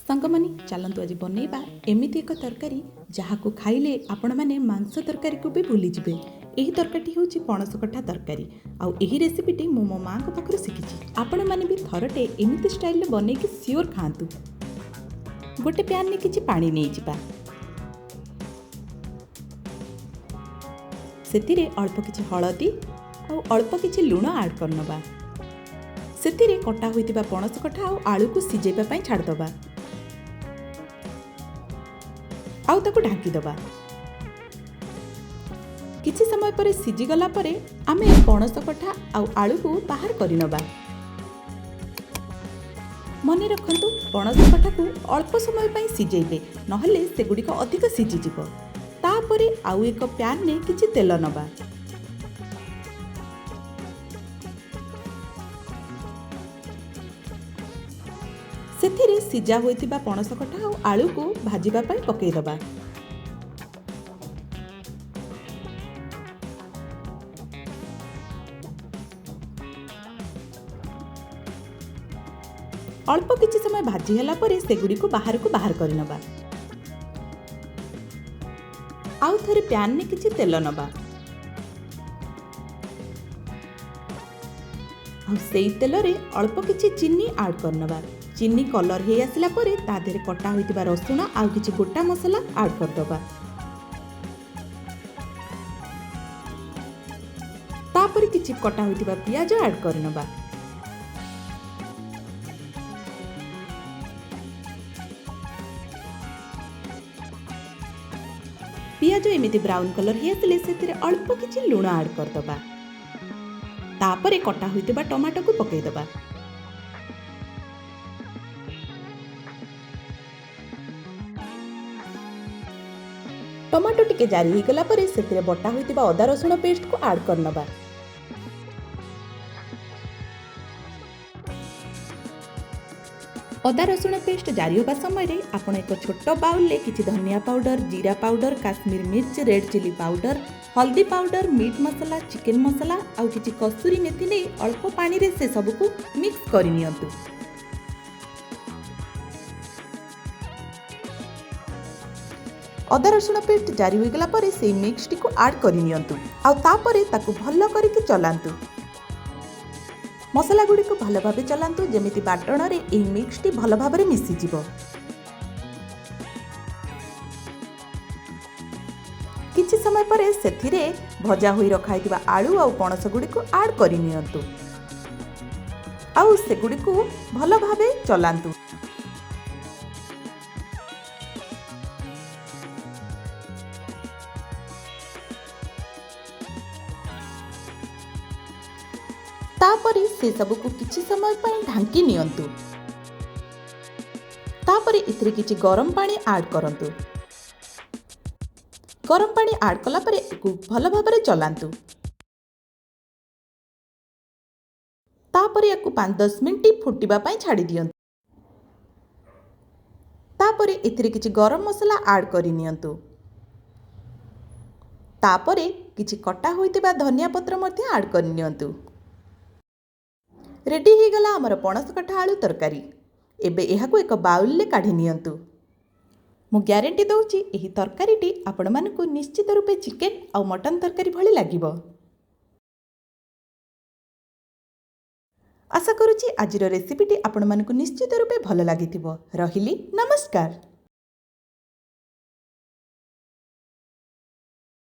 ସାଙ୍ଗମାନେ, ଚାଲନ୍ତୁ ଆଜି ବନେଇବା ଏମିତି ଏକ ତରକାରୀ, ଯାହାକୁ ଖାଇଲେ ଆପଣମାନେ ମାଂସ ତରକାରୀକୁ ବି ଭୁଲିଯିବେ। ଏହି ତରକାରୀଟି ହେଉଛି ପଣସ କଠା ତରକାରୀ। ଆଉ ଏହି ରେସିପିଟି ମୁଁ ମୋ ମାଆଙ୍କ ପାଖରୁ ଶିଖିଛି। ଆପଣମାନେ ବି ଥରଟେ ଏମିତି ଷ୍ଟାଇଲରେ ବନେଇକି ସିଓର ଖାଆନ୍ତୁ। ଗୋଟେ ପ୍ୟାନ୍ରେ କିଛି ପାଣି ନେଇଯିବା। ସେଥିରେ ଅଳ୍ପ କିଛି ହଳଦୀ ଆଉ ଅଳ୍ପ କିଛି ଲୁଣ ଆଡ଼୍ କରିନେବା। ସେଥିରେ କଟା ହୋଇଥିବା ପଣସ କଠା ଆଉ ଆଳୁକୁ ସିଝେଇବା ପାଇଁ ଛାଡ଼ିଦେବା ଆଉ ତାକୁ ଢାଙ୍କିଦେବା। କିଛି ସମୟ ପରେ ସିଝିଗଲା ପରେ ଆମେ ପଣସ କଠା ଆଉ ଆଳୁକୁ ବାହାର କରିନେବା। ମନେ ରଖନ୍ତୁ, ପଣସ କଠାକୁ ଅଳ୍ପ ସମୟ ପାଇଁ ସିଝେଇବେ, ନହେଲେ ସେଗୁଡ଼ିକ ଅଧିକ ସିଝିଯିବ। ତାପରେ ଆଉ ଏକ ପ୍ୟାନ୍ରେ କିଛି ତେଲ ନେବା। ସେଥିରେ ସିଝା ହୋଇଥିବା ପଣସ କଠା ଆଉ ଆଳୁକୁ ଭାଜିବା ପାଇଁ ପକାଇଦେବା। ଅଳ୍ପ କିଛି ସମୟ ଭାଜି ହେଲା ପରେ ସେଗୁଡ଼ିକୁ ବାହାରକୁ ବାହାର କରିନେବା। ଆଉ ଥରେ ପ୍ୟାନ୍ରେ କିଛି ତେଲ ନେବା ଆଉ ସେଇ ତେଲରେ ଅଳ୍ପ କିଛି ଚିନି ଆଡ଼୍ କରିନେବା। ଚିନି କଲର୍ ହେଇ ଆସିଲା ପରେ ତା ଦେହରେ କଟା ହୋଇଥିବା ରସୁଣ ଆଉ କିଛି ଗୋଟା ମସଲା ଆଡ଼୍ କରିଦେବା। ତାପରେ କିଛି କଟା ହୋଇଥିବା ପିଆଜ ଆଡ଼୍ କରିନେବା। ପିଆଜ ଏମିତି ବ୍ରାଉନ୍ କଲର୍ ହେଇ ଆସିଲେ ସେଥିରେ ଅଳ୍ପ କିଛି ଲୁଣ ଆଡ଼୍ କରିଦେବା। ତାପରେ କଟା ହୋଇଥିବା ଟମାଟୋକୁ ପକାଇଦେବା। ଟମାଟୋ ଟିକେ ଜାରି ହେଇଗଲା ପରେ ସେଥିରେ ବଟା ହୋଇଥିବା ଅଦା ରସୁଣ ପେଷ୍ଟକୁ ଆଡ଼୍ କରିନେବା। ଅଦା ରସୁଣ ପେଷ୍ଟ ଜାରି ହେବା ସମୟରେ ଆପଣ ଏକ ଛୋଟ ବାଉଲରେ କିଛି ଧନିଆ ପାଉଡର, ଜିରା ପାଉଡର, କାଶ୍ମୀର ମିର୍ଚ, ରେଡ୍ ଚିଲି ପାଉଡର, ହଳଦୀ powder, meat masala, chicken masala ଆଉ କିଛି କସୁରୀ ମେଥି ନେଇ ଅଳ୍ପ ପାଣିରେ ସେ ସବୁକୁ ମିକ୍ସ କରିନିଅନ୍ତୁ। ଅଦା ରସୁଣ ପେଷ୍ଟ ଜାରି ହୋଇଗଲା ପରେ ସେଇ ମିକ୍ସଟିକୁ ଆଡ଼୍ କରିନିଅନ୍ତୁ ଆଉ ତାପରେ ତାକୁ ଭଲ କରିକି ଚଲାନ୍ତୁ। ମସଲା ଗୁଡ଼ିକୁ ଭଲ ଭାବେ ଚଲାନ୍ତୁ, ଯେମିତି ବାଟଣରେ ଏହି ମିକ୍ସଟି ଭଲ ଭାବରେ ମିଶିଯିବ। କିଛି ସମୟ ପରେ ସେଥିରେ ଭଜା ହୋଇ ରଖା ହୋଇଥିବା ଆଳୁ ଆଉ ପଣସ ଗୁଡ଼ିକୁ ଆଡ଼୍ କରିନିଅନ୍ତୁ ଆଉ ସେଗୁଡ଼ିକୁ ଭଲ ଭାବେ ଚଲାନ୍ତୁ। ତାପରେ ସେସବୁକୁ କିଛି ସମୟ ପାଇଁ ଢାଙ୍କି ନିଅନ୍ତୁ। ତାପରେ ଏଥିରେ କିଛି ଗରମ ପାଣି ଆଡ଼୍ କରନ୍ତୁ। ଗରମ ପାଣି ଆଡ଼୍ କଲା ପରେ ଏକୁ ଭଲ ଭାବରେ ଚଲାନ୍ତୁ। ତାପରେ ୟାକୁ 5-10 ମିନିଟ୍ ଫୁଟିବା ପାଇଁ ଛାଡ଼ି ଦିଅନ୍ତୁ। ତାପରେ ଏଥିରେ କିଛି ଗରମ ମସଲା ଆଡ଼୍ କରିନିଅନ୍ତୁ। ତାପରେ କିଛି କଟା ହୋଇଥିବା ଧନିଆ ପତ୍ର ମଧ୍ୟ ଆଡ଼୍ କରିନିଅନ୍ତୁ। ରେଡ଼ି ହେଇଗଲା ଆମର ପଣସ କଠା ଆଳୁ ତରକାରୀ। ଏବେ ଏହାକୁ ଏକ ବାଉଲରେ କାଢ଼ି ନିଅନ୍ତୁ। ମୁଁ ଗ୍ୟାରେଣ୍ଟି ଦେଉଛି, ଏହି ତରକାରୀଟି ଆପଣମାନଙ୍କୁ ନିଶ୍ଚିତ ରୂପେ ଚିକେନ୍ ଆଉ ମଟନ୍ ତରକାରୀ ଭଳି ଲାଗିବ। ଆଶା କରୁଛି ଆଜିର ରେସିପିଟି ଆପଣମାନଙ୍କୁ ନିଶ୍ଚିତ ରୂପେ ଭଲ ଲାଗିଥିବ। ରହିଲି, ନମସ୍କାର।